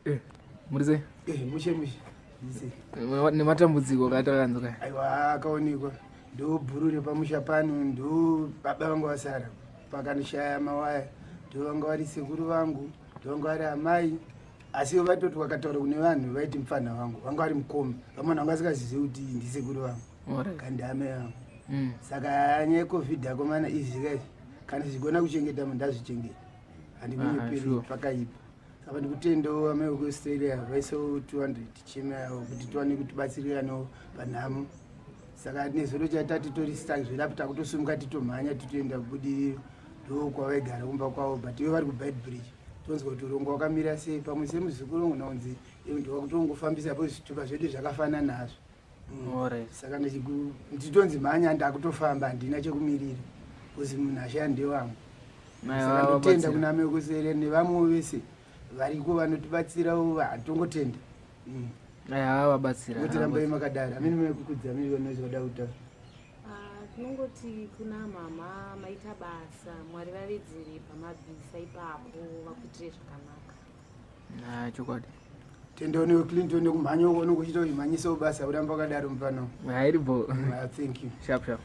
Eh, muri sei? Eh, mushe mushe. Nematambudziko katakanzwa kaya. Aiwa akaonekwa. Ndo bhuru repamusha pano ndo baba vangu vasara. Pakanoshaya mawaya ndo vanga vari sekuru vangu, ndo vanga vari amai. Asi vatoti vakataura kune vanhu vaiti mupfanha wangu, vanga vari mukoma. Vamwe vanga vasingazivi kuti ndisekuru vangu. Kandi amai vangu. Saka nyaya yeCovid akomana izvi kai kana zvichigona kuchengeta munhu ndazvichengeta. Handikunyeperi pakaipa. Saka ndikutendawo amai vekuAustralia vaisawo 200 chema yavo kuti tiwane kutibatsiriranewo panhamo. Saka nezuro chaita titori stuck zverapo takutosimuka titomhanya titoenda kubudiriro ndo kwavaigara kumba kwavo but ivo vari kuBeitbridge tonzwa kuti urongwa wakamira sei pamwe semuzukuru wangu naunzi ndowakutongofambisa po zvitupa zvedu zvakafanana hazvo. Saka ndichitonzi mhanya ndakutofamba handina chekumirira because munhu ashaya ndewangu. Saka ndotenda kuna amai vekuSere nevamwewo vese variko vanotibatsirawo hatongotenda. Vabatsira. Kuti rambai makadaro. Amene mai kukudza amene vanozoda kutaura. Ah, tinongoti kuna mama maita basa Mwari vavedzere pamabvisa ipapo vakuitire zvakanaka. Ah, chokwadi. Tenda une Clinton nekumhanya uko unongochita uchimhanyisawo basa uramba wakadaro mufana. Hairibo. Ah, thank you. Sharp sharp.